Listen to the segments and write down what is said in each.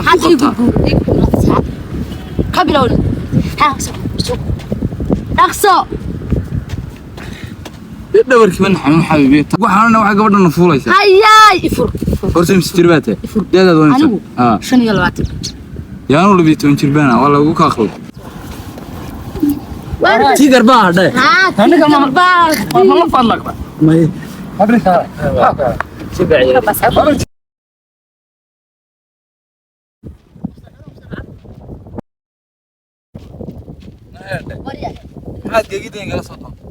Maxaan ku Hadda ii qabtaa? gurguur, ii gurguur, saacad. Ka bilowna. Ha, soo, soo. Dhaqso. Dee dhabarkii man xanuun xabiibi. Waxaana waxa gabadhan fuulaysa. Hayaay, ifur, ifur. Horta imse jir baa tahay? Ifur. Deedaad waa imse? Anigu Ah. 25. Yaanu 12 jir baana waa lagu kaa qaldo. Tigar baa hadhay. Haa, Aniga tigar baa. Ma la fadlaqda? May. Habrika. Maxaad gegidan kala soo doontaa?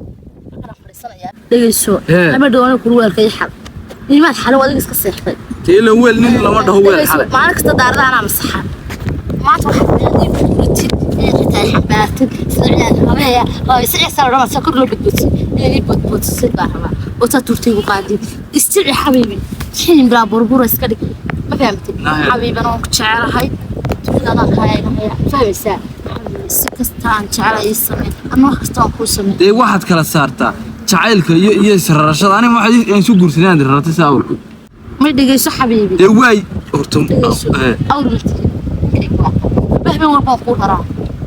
Dhegeyso. Hee. Lama dhawaan ku weelka ii xal. Imaad xalo adiga iska seexday. Teela weel nin lama dhaho weel Dhegeyso, xalay. maalin kasta daarada anaa masaxa. Maanta waxaad leedahay guuratid, inaad xitaa xambaartid, sida ciyaar habeeya, oo is ciyaar rabaa soo kor loo badboodsid, inaad ii badboodsid baa rabaa. Oo taa turtay ugu qaadid. Istici xabiibi. Xiin bilaa burbura iska dhig. Ma fahamtid? Nahay. Xabiibana waan ku jecelahay. Dunida adaan kaa eeganaya. Fahmaysaa? Xabiibi, si kasta aan jecelahay ii samee. Anna wax kasta waan kuu samee. Dee waxaad kala saartaa jacaylka iyo israrashada. Aniga waxaad aan isu guursanay aan raratay saa awrku. Ma dhegeyso xabiibi. Dee waay horta Dhegeyso. ee Awr ma tihid. Bahbeen walba waan kuu raraa.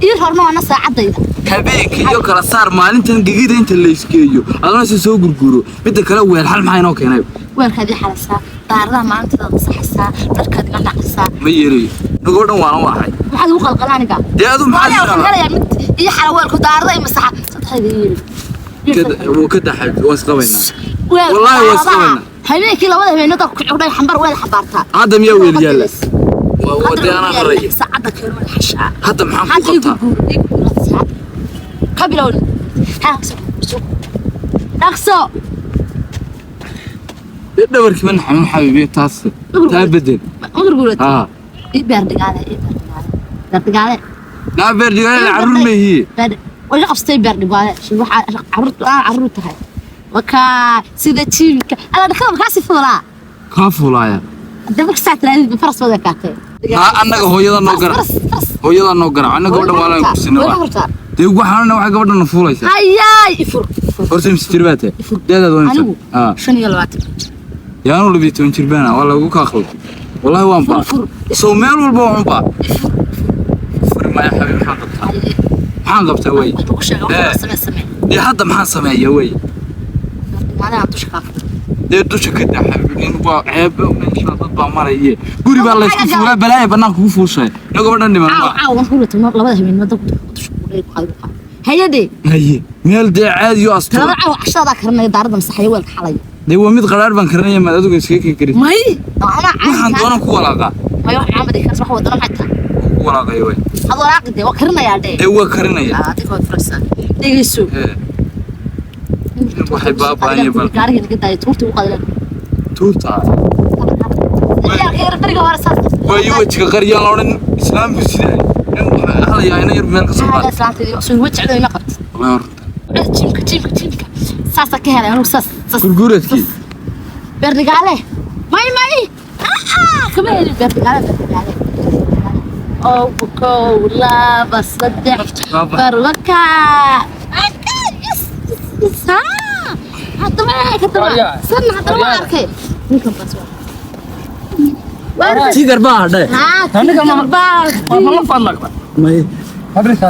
Ii rarna waana saacadayda. Habeenka iyo kala saar maalintan gegida inta la isgeeyo aduna si soo gurguro. Midda kale weel xal maxaa inoo keenay? Weelkaad ii xalaysaa, daaradaha maalintaada masaxaysaa, dharkaad iga dhaqaysaa. Ma yeelayo. Nagoo dhan waana waaxay. Maxaad igu qalqala aniga? Dee adu maxaad Waxaan ii helayaa mid ii xala weelku daarada i masaxa. Saddexdayda ii yeeli. Wuu ka daxay, waan isqabaynaa. Weelka Wallaahi waa daaradaha. isqabaynaa. Habeenkii labada habeenimo dadku kicudhay xambar weel xambaartaa. Hadda miyaa weel yaalla? Waa dee anaa raraya. Saacadda keeno weel xashaa. Hadda maxaan ku Hadda ii qabtaa? gurguur, ii gurguur saacad. Ka bilowna. Ha, soo, soo. Dhaqso. Dee dhabarkii man xanuun xabiibi taas. Taa bedel. Ma gurguuratid? Haa. Ii beer dhigaale, ii beer dhigaale. Beer dhigaale. Naa beer dhigaale carruur ma yihiin. Way iga qabsatay beer dhigaale. Waxa carruurtu aan carruur tahay. Wakaa sida jiimka. Alla dhakada makaa sii fuulaa. Kaa fuulaaya. Hadda marka saa tiraadid faras wada kaatay. Naa annaga hooyada noo gara. Faras, faras. Hooyada noo gara. Annaga gabadhan waa laan guursanay Way waa. hurtaa. Dee waxaana waxa gabadhan fuulaysa. Hayaay, ifur. Ifur. Horta imse jir baa tahay? Ifur. Deedaad waa imse? Anigu Ah. 25. Yaanu 12 jir baana waa lagu kaa qaldo. Wallaahi waan baa. Fur, fur. Soo meel walba waan baa. Ifur. Furi maya xabiib maxaan qabtaa? Maxaan qabtaa wey? Wax lagu sheego, wax Hee. lagu samee, samee. Dee hadda maxaan sameeyaa wey? Dhigaale aan dusha kaa fuulay. Dee dusha ka daa xabiib in waa ceeb meesha dad baa maraya. Guri baa la isku fuulaa balaaya banaanka kugu fuushay. Na gabadhan dhiman Caaw, waa. caaw, waan ku labada habeenimo dadku dusha ku dheer ku qaadi ku qaadi. Hayadee. Haye meel dee caadi iyo astur. Talada caaw cashada karinaya daarada masaxaya weelka xalaya. Dee waa mid qaraar baan karinaya maad adigu iskaga karin. May, anaa Waxaan doonaan ku walaaqaa. May wax caamad karas wax wadana maxay tahay? Ku walaaqaya wey. Ad walaaqi dee waa karinayaa dee. Dee waa karinaya. Ah, adiga waad furaysaa. Dhegeyso. Ee waxay baaba'ayeen bal. Gaariga naga daaya tuurta ugu qaadeen. Tuurta. Ciyaalka yar beriga hore saas. Waayo wejiga qariyaan la odhan islaamku sidaa. Nin waxaa halayaa ina yar meel ka soo Hada qaad. islaanteedii soo wajacda ima qabtid. Wallahi horta. Jiimka, jiimka, jiimka. Saasa ka helay anigu saas. Saas. Gurguradkii. Beerdigaale. May may. Ah, kama helin beerdigaale, beerdigaale. Oo kow, laba, saddex, Baaba. afar, wakaa. Wakaa, yes, yes, yes. Ah, haddaba eeg, haddaba. Waryaa. Sanna haddaba waan Waryaa. arkay. Ninkan baas waa. Waa Tigar baa hadhay. Haa, Aniga tigar baa. Ma la fadlaqda? May. Habrika.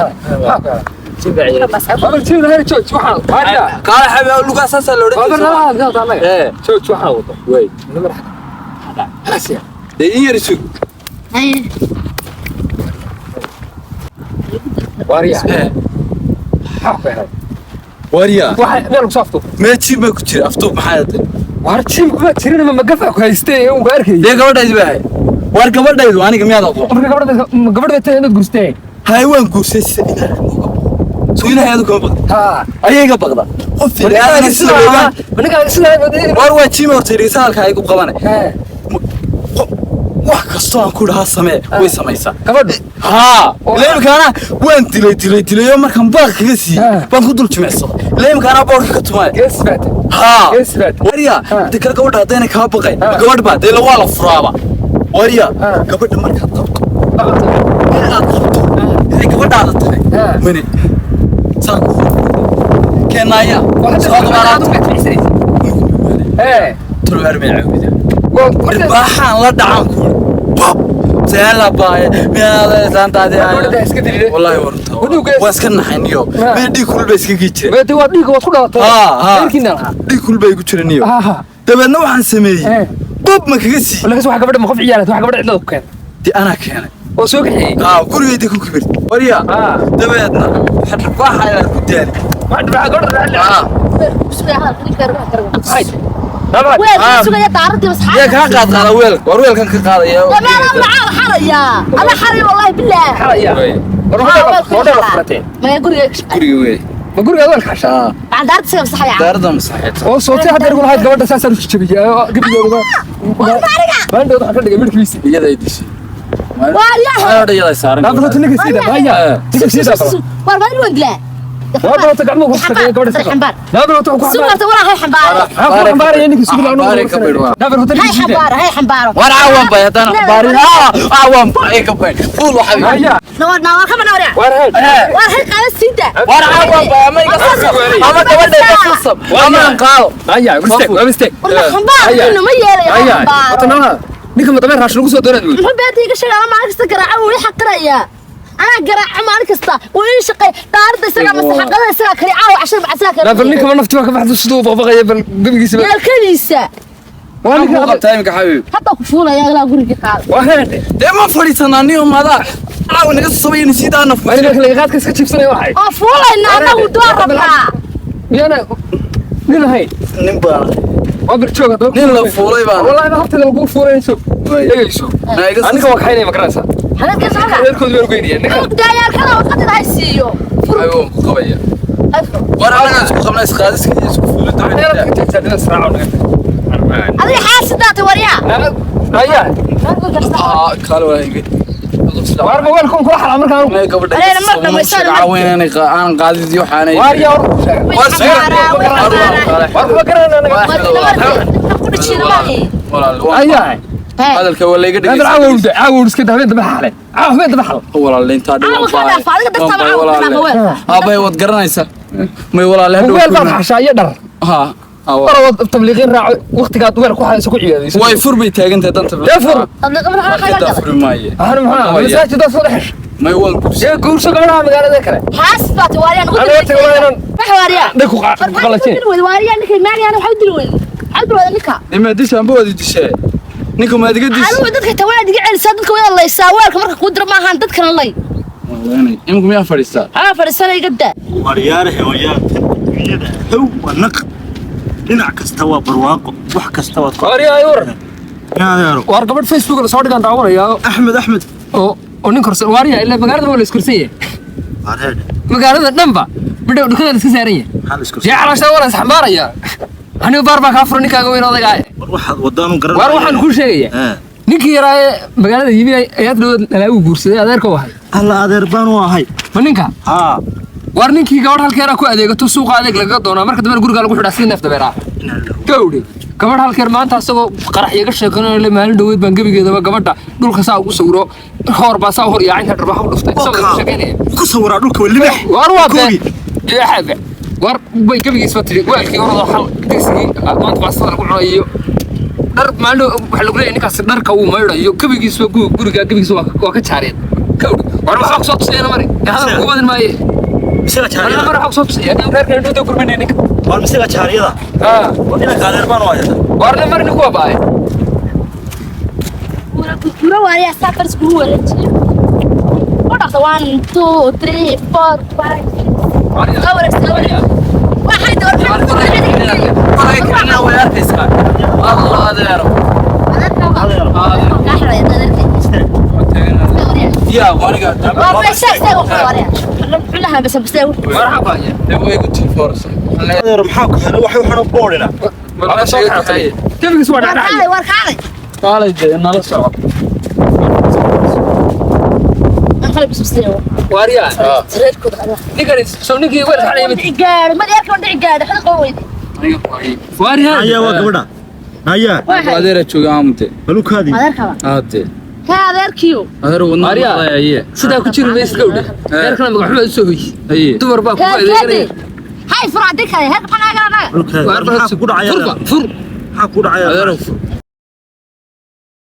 Kaala xabiib lugaa saasaa la odhan jiray. Ee. Wey. Dee in yar isug. Haye. Ee. Waryaa. Mee jiim baa ku jira aftuub maxaa yahay? Dee gabadhaydu baa ahayd. Waar gabadhaydu aniga miyaad aqoon? Haye waan guursay sida ilaahay nooga baqo. Soo ilaahay adu kama baqdo. Ayay iga baqda. Qof ilaahay sida looga. Waar waa jiim horta dhegeysa halka ay ku qabanay. Wax kastoo aan ku dhahaa samee way samaysaa. Haa, ilaa waan dilay dilay dilayo markaan baaq kaga siiyey baan ku dul jimicsaday. Ilaa imikaana boorka ka tumaya. Haa. Waryaa, inta kale gabadha haddayna kaa baqayn. Gabadh baa dee waa la furaaba. Waryaa, gabadha markaad qabto. In aad qabto. Inay gabadhaada tahay. Mani. Saa ku hor. Keenaaya. Soo qabaalaad. Tulwaar may caawida. Irbaaxaan la dhacaan ku. Bab. Seela baay miyaada islaantaadii Gabadha iska dilay. Wallaahi warunta. Waa iska naxay niyo. Meel dhiig kulul baa iskaga jira. Meete waa dhiigga waad ku dhalatay. Haa, haa. Reerkiina lahaa. Dhiig kulul baa igu jira niyo. Aha. Dabeedna waxaan sameeyey. Dub ma kaga siiyey. Walahi waxa gabadha ma qof ciyaarad waxa gabadha cidlada ku keenay. Dee anaa keenay. Oo soo kaxeeyey. Haa, gurigayda ku kibir. Warya. Dabeedna waxa ayaan ku daali. Waxa dhibaa gabadha cidlada. Haa. Sugaya hadalka ninka ruuxa karo. Hay. Nabad. Weel sugaya daaradii masaxaad. Yaa kaa qaad qaada weelka. War weelkan ka qaadaya. Damaana macaa xaraya. Ana xaray wallahi billah. Xalaya. War waxa war furateen. Ma guriga ka shaqeey. Guriga wey. Ma guriga weelka xashaa. Waxaan daaradii isaga masaxaya. Daarada masaxeed. Oo sootay hadda igu lahayd gabadha saasaan u jabiyay. Gabadha. War maariga. Maandhow waxa ka dhigay midhkiisa. Iyada ay dishay. Waar yaa. Ayada iyada saaran. Naafta ninka siida. Haya. Ninka siida. War baan waan dilaa. Waa balota gacmuhu ku shaqeeya gabadha siida. Xambaar. Naafta wuxuu ku xambaar. Suuqa walaal hay xambaar. Waxaan ku xambaaraya ninka suuqa lagu Xambaar ka baydh waa. Naafta ninka Hay siida. xambaar, hay xambaar. War caawan bay haddana xambaari. Haa, caawan bay ka baydh. Fuul waxa. Haya. Nawar nawar kama nawar. War hay. War hay qaada siida. War caawan bay ama iga sasab. Ama gabadha iga sasab. Ama aan qaado. Haya, mistake, waa mistake. War xambaar inuu ma yeelayo Haya. xambaar. Wata nala. Ninka ma dameer raashin ugu soo doonaad weyd. Muxuu beerta iga sheegay maalin kasta garaaca wuu i xaqirayaa. Anaa garaaca maalin kasta wuu ii shaqeey daarada isagaa masaxaqada isagaa kali caawa cashar mac isagaa kali. Naafta ninka ma nafti waa ka baxdo siduu baqbaqaya bal gabigiisa. Yeelkadiisa. Waa ninka Ku qabtaa imika xabiib. Hadda ku fuulaya ilaa gurigii qaada. Waa heede. Dee ma fadhiisanaa niyo maada. Caawa naga sabayna sidaa naf. Waa ninka laga qaadka iska jibsanaya waxay. Oo fuulayna annagu door rabnaa. Miyana nin lahayn. Nin baa. Waa bir jooga doo. Nin la fuulay baan. Wallahi ma habta lagu fuulayso. Dhagayso. Aniga waa kaxaynaya ma garanaysaa. Hadalka soo Reerkoodu baan u geynaya. Ninka daayarkada waqtiga hay siiyo. Ayuu ku qabaya. War anaga isku qabnaa isqaadiska iyo isku fuulida. Adiga xaasidaata waryaa. Haya. Ah, kaale waa iga. Waar ma weelkan kula xalaa markaan. May gabadha. Areena mar dhamaysan Caawinaan aan qaadid waxaanay. Waar yaa war ku sheegay. War Waar kuma garanayna anaga. Walaal. Haya. Hadalka waa layga Naafta dhigay. caawowda caawowda iska daa habeen dambe xalay. Caaw habeen dambe xal. Walaal inta dhigo. Caawa ka dhaaf, adiga dartaa caawa ka dhaaf weel. Aabay wad garanaysaa. May walaal hadhow. Weel baad xashaa iyo dhar. Ha. War wad tabliiqin raaco waqtigaad weel ku xalayso ku ciyaadayso. Way fur bay taagantahay danta. Dee fur. Marka furi maaye. Waxaan maxaa masaajidda soo dhex. May waan guursan. Ee guurso gabadha magaalada kale. Xaasidaata waariyaan ugu Aniga tagay waa inaan Wax waariyaa. dhag ku qalajin. Waariyaa ninka maagayana waxa u dili weyday. Waxa u dili weyday ninka. Nima dishaan baa wadi dishay. Ninka ma adiga dis. Adigu dadka tawaad iga celisaa dadka wada laysaa weelka marka kuu diro maahan dadkana lay. Iminku miyaa fadhiistaa? Anaa fadhiisana iga daa. Waryaarahe wayaarka dunyada how waa naq dhinac kasta waa barwaaqo wax kasta waad ku Waaryaa ay war. adeero Waar gabadh Facebook la soo dhigan daawanaya Axmed Axmed oo oo nin korsan waaryaa ilaa magaalada waa la iskorsan yahay. adeer Magaalada dhanba midhow dhukada la iska saaran yahay. maxaa la isku Jee calaasha waa la isxambaaraya. Anigu baar baa kaa furan ninkaaga weyn odayga ah. war waxaad wadaan u garanaya Waar waxaan kuu sheegayaa. Ninkii yaraa ee magaalada yimi ayaa dhow alaagu guursaday adeerka wahay. Alla adeer baan u ahay Ma ninka? haa Waar ninkii gabadh halkeera ku adeegato suuqa adeeg lagaga doonaa marka dambe guriga lagu xidhaa sidii neef dabeer ah. Gawdhi gabadh halkeer maanta asagoo qarax iyaga sheekanayo le maalin dhoweed baan gebigeedaba gabadha dhulka saa ugu sawiro hoor baa saa u hor yaacin inta dharbaaxa u dhuftay isagoo igu sheekeynaya. ku sawiraa dhulka waa libax Waar waa Koogi. been jeexabe war bay gebigiisba tidhi weelkii orodoo xal digsigii maanta baastada lagu cunayo dhar maalin dhow waxaa lagu leeyahay ninkaasi dharka uu maydhayo gebigiisba guriga gebigiisa waa ka jaareen gawdhi war waxbaa kusoo tusayana mari hadal kugu badin maaye misaga mar jaariyada waxaa kusoo tusaya reerkan dhowda gurmanay ninka war misaga jaariyada war inanka adeer baan u ahay warna mar ninku waa ba'ay Gura waariyaa saa faris kugu wareejiyo. U dhaqda 1 2 3 4 5. Soo wareeg soo wareeg. Waxay door Waray kicina way arkaysaa. Allah adeero. Yaa waniga. Dee way igu tilfoorsan. adeer maxaa ku helay waxay waxaan boodhina gebigiis waa dhacdhacaya Kaalay dee nala soco. waaryaa ninkani soo ninkii weelka xalay mid waaryaa haya waa gabadha haya Adeera jooga aamute. balukaadii Aade. Adeer wadna Waaryaa. maqlayaye. sidaa ku jiri maysid gawdhe reerkana magaxumaa u soo hoy Haye. dumar baa kugu adeeganaya balukaadi maxaa ku dhacaya furba fur maxaa ku dhacaya Adeero fur.